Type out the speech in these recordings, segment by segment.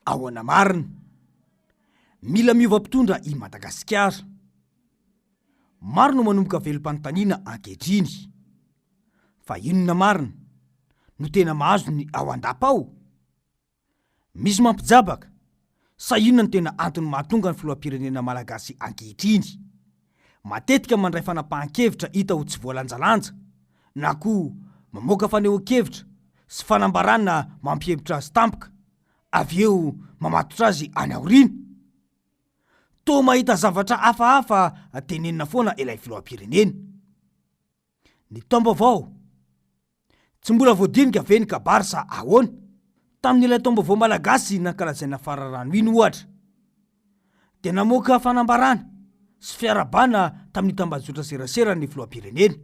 Ahoana marina? Mila miova mpitondra i Madagasikara. Maro no manomboka velom-panontaniana ankehitriny. Fa inona marina no tena mahazo ny ao an-dapa ao? Misy mampijabaka sa inona no tena antony mahatonga ny filoham-pirenena malagasy ankehitriny matetika mandray fanapahan-kevitra hita ho tsy voalanjalanja na koa mamoaka fanehoan-kevitra sy fanambarana mampihemotra azy tampoka avy eo mamatotra azy any aoriana? Toa mahita zavatra hafahafa tenenina foana ilay filoham-pirenena. Ny taom-baovao. Tsy mbola voadinika ve ny kabary sa ahoana? Tamin'ilay taom-baovao malagasy nankalazaina fararano iny ohatra, dia namoaka fanambarana sy fiarahabana tamin'ny tambajotra serasera ny filoham-pirenena.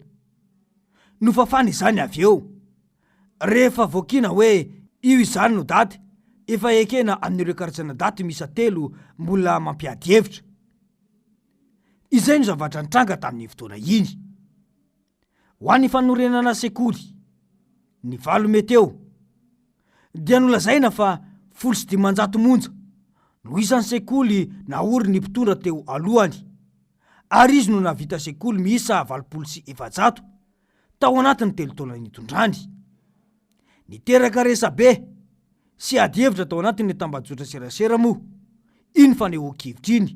Nofafana izany avy eo. Rehefa voakiana hoe io izany no daty efa ekena amin'ireo karazana daty miisa telo mbola mampiady hevitra. Izay no zavatra nitranga tamin'iny fotoana iny. Ho an'ny fanorenana sekoly, ny 8 mey teo, dia nolazaina fa 510 monja no isan'ny sekoly naorin'ny mpitondra teo alohany, ary izy no nahavita sekoly miisa 480 tao anatin'ny telo taona nitondrany. Niteraka resabe sy adihevitra tao anatin'ny tambajotra serasera moa iny fanehoan-kevitra iny,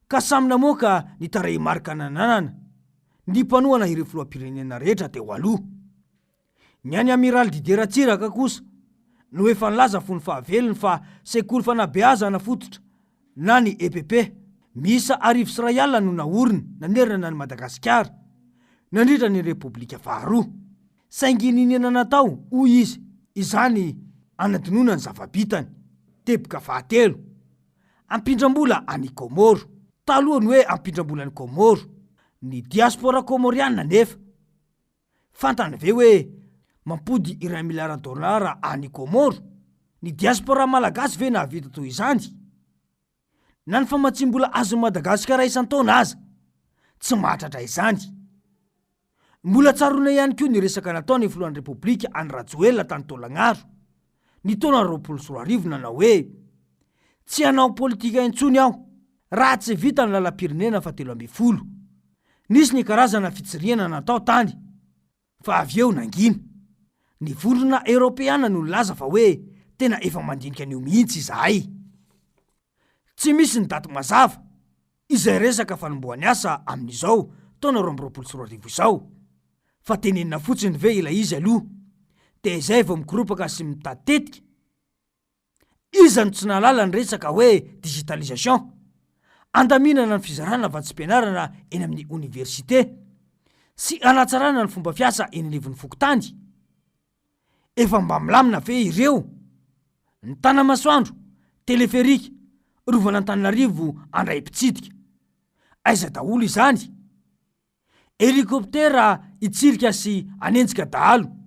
ka samy namoaka ny tarehimarika nananana ny mpanohana ireo filoham-pirenena rehetra teo aloha. Ny an'i Amiraly Didier Ratsiraka kosa no efa nilaza fony fahavelony fa sekoly fanabeazana fototra na ny EPP miisa 1100 no naorina nanerana an'i Madagasikara nandritra ny Repoblika faharoa. Saingy niniana natao, hoy izy, izany hanadinoana ny zava-bitany. Teboka fahatelo, Ampindram-bola any Kômôro. Taloha ny hoe ampindram-bola any Kômôro, ny diaspora kômôriana anefa, fantany ve hoe mampody iray miliara dolara any Kômôro? Ny diaspora malagasy ve nahavita toy izany? Na ny famatsiam-bola azon'i Madagasikara isan-taona aza tsy mahatratra izany. Mbola tsaroana ihany koa ny resaka nataon'ny filohan'ny Repoblika Andry Rajoelina tany Taolagnaro ny taona 2020 nanao hoe tsy hanao politika intsony aho raha tsy vita ny lalam-pirenena faha 13. Nisy ny karazana fitsirihana natao tany. Fa avy eo nangina. Ny vondrona eoropeana no nilaza fa hoe tena efa mandinika an'io mihitsy izahay. Tsy misy ny daty mazava izay resaka fanombohan'ny asa amin'izao taona 2022 izao. Fa tenenina fotsiny ve ilay izy aloha dia izay vao mikoropaka sy mitady tetika? Iza no tsy nahalala ny resaka hoe digitalisation? Andaminana ny fizarana vatsim-pianarana eny amin'ny oniversite sy hanatsarana ny fomba fiasa eny anivon'ny fokontany? Efa mba milamina ve ireo? Ny Tanamasoandro, teleferika, Rovan'Antananarivo handray mpitsidika. Aiza daholo izany? Helicoptera hitsirika sy hanenjika dahalo.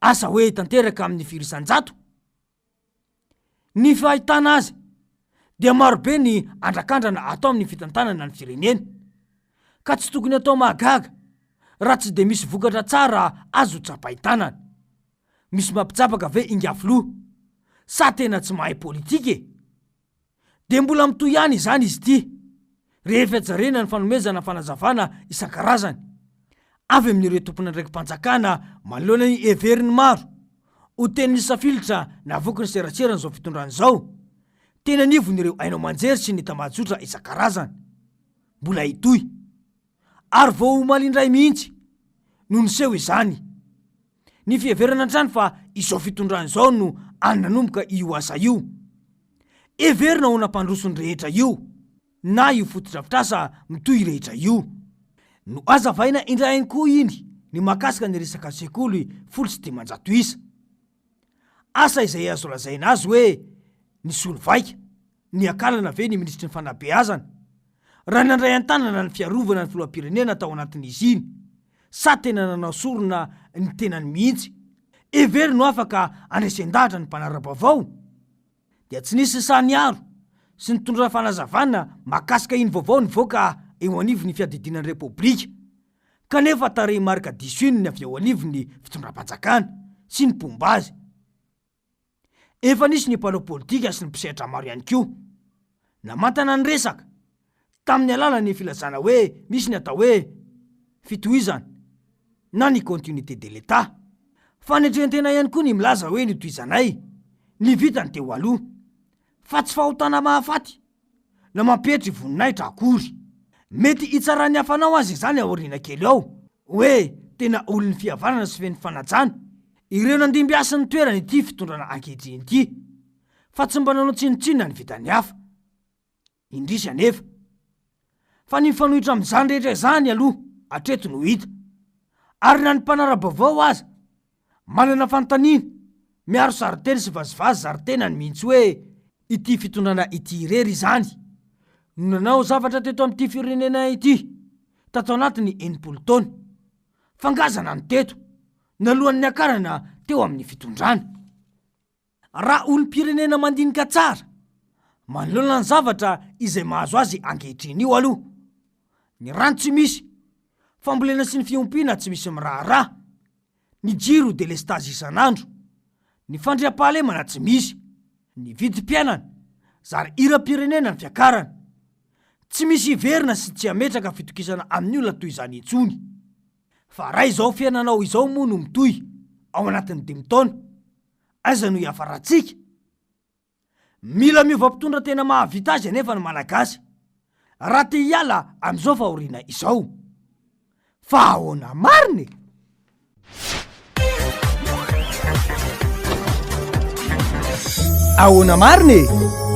Asa hoe tanteraka amin'ny firy isan-jato? Ny fahitana azy dia marobe ny andrakandrana atao amin'ny fitantanana ny firenena, ka tsy tokony atao mahagaga raha tsy dia misy vokatra tsara azo tsapain-tanana. Misy mampijabaka ve ingahy filoha? Sa tena tsy mahay politika e? Dia mbola mitohy ihany izany izy ity rehefa jerena ny fanomezana fanazavana isan-karazany avy amin'ireo tompon'andraiki-panjakana manoloana ny heverin'ny maro ho tenin'ny safilitra navoaky ny seraseran'izao fitondrana izao teny anivon'ireo haino aman-jery sy ny tambajotra isan-karazany. Mbola hitohy. Ary vao omaly indray mihitsy no niseho izany. Ny fiheverana hatrany fa izao fitondrana izao no any nanomboka io asa io. Heverina ho nampandroso ny rehetra io na io fotodrafitrasa mitohy rehetra io. Nohazavaina indray ihany koa iny ny mahakasika ny resaka sekoly 510 isa. Asa izay azo lazaina azy hoe nisolo vaika, niakalana ve ny minisitry ny fanabeazana raha nandray an-tanana ny fiarovana ny filoham-pirenena tao anatin'izy iny sa tena nanao sorona ny tenany mihitsy? Heveriny ho afaka handresen-dahatra ny mpanara-baovao? Dia tsy nisy sahy niaro sy nitondra fanazavana mahakasika iny vaovao nivoaka eo anivon'ny fiadidiana ny Repoblika kanefa tarehimarika diso iny ny avy eo anivon'ny fitondram-panjakana sy ny mpomba azy. Efa nisy ny mpanao politika sy ny mpisehatra maro ihany koa namantana ny resaka tamin'ny alalan'ny filazana hoe misy ny atao hoe fitohizana na ny continuité de l'Etat. Fanetren-tena ihany koa ny milaza hoe notohizanay ny vitany teo aloha fa tsy fahotana mahafaty na mampietry voninahitra akory. Mety hitsaran'ny hafanao aza izany aoriana kely ao hoe tena olon'ny fihavanana sy feno fanajana ireo nandimby ahy sy ny toerany ity fitondrana ankehitriny ity fa tsy mba nanao tsinontsinona ny vitan'ny hafa. Indrisy anefa fa ny mifanohitra amin'izany rehetra izany aloha hatreto no hita ary na ny mpanara-baovao aza Manana fanontaniana, miaro sarin-teny sy vazivazy zary-tenany mihitsy hoe ity fitondrana ity irery izany no nanao zavatra teto amin'ity firenena ity tato anatin'ny 60 taona. Fangazana ny teto, naloan'ny niakarana teo amin'ny fitondrana. Raha olom-pirenena mandinika tsara manoloana ny zavatra izay mahazo azy ankehitriny io aloha, ny rano tsy misy, fambolena sy ny fiompiana tsy misy miraharaha, ny jiro delestazy isan'andro, ny fandriampahalemana tsy misy, ny vidim-piainana, zary hiram-pirenena ny fiakarana. Tsy misy hiverina sy tsy hametraka fitokisana amin'ny olona toy izany intsony. Fa raha izao fiainanao izao moa no mitohy ao anatin'ny dimy taona, aiza no hiafarantsika? Mila miova mpitondra tena mahavita azy anefa ny Malagasy raha te hiala amin'izao fahoriana izao. Fa ahoana marina e? Ahoana marina e?